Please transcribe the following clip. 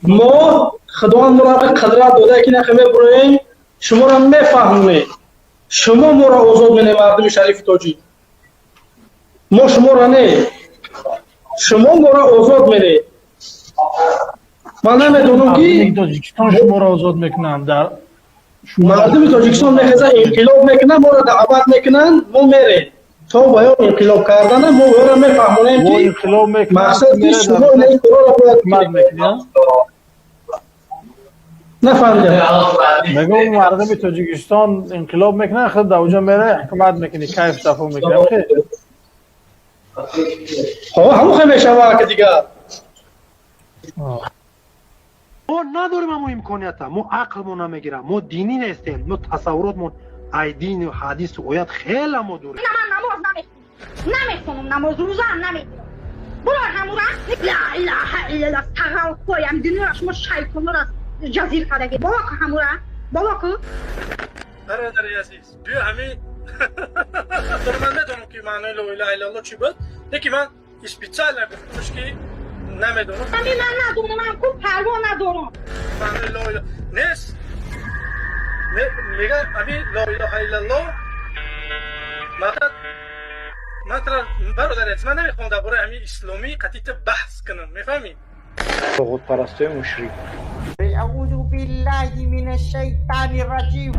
Мо Худованд моро қудрат дода, ки нахе мебуроем, шуморо мефаҳмонем. Шумо моро озод менем, мардуми шарифи тоҷик. Мо шуморо не, шумо моро озод менед. Ман намедонам, ки Тоҷикистон шуморо озод мекунанд дар Мардуми Тоҷикистон мехеза, инқилоб мекунанд, моро даъват мекунанд, мо мерем. То баён инқилоб кардана мо ӯро мефаҳмонем, ки мақсад ки шумо ин корро бояд мекунед. Нафаҳмидам. Мегӯм, мардуми Тоҷикистон инқилоб мекунанд, худ дар оҷо мере, ҳукумат мекунӣ, кайф сафо мекунӣ. Ҳамон хел мешава ки дигар. Мо надорем ҳамо имконията, мо ақлмон намегирам, мо динӣ нестем, мо тасаввуротмон ай дину ҳадису оят хела мо дурем. Ман намоз намехонам, намоз, рӯзаам намегирам. Бурор ҳамура, ла илаҳа иллаллоҳ, тағалқоям дунёра шумо шайтонора ҷазир кардаги. Бобо ку ҳамура, бобо ку. Бародари азиз, биё, ҳамин ман медонам, ки маънои ло илаҳа иллаллоҳ чӣ буд, лекин ман специально гуфтамш, ки намедонам. Ҳамин ман надонам, ман ку парво надорам. Маънои ло илаҳа нест, мега ҳамин ло илаҳа иллаллоҳ мақсад. Ман бародари азиз, ман намехоҳам дар бораи ҳамин исломӣ қатъи баҳс кунам, мефаҳмӣ? Тоғутпарастои мушрик. أعوذ بالله من الشيطان الرجيم.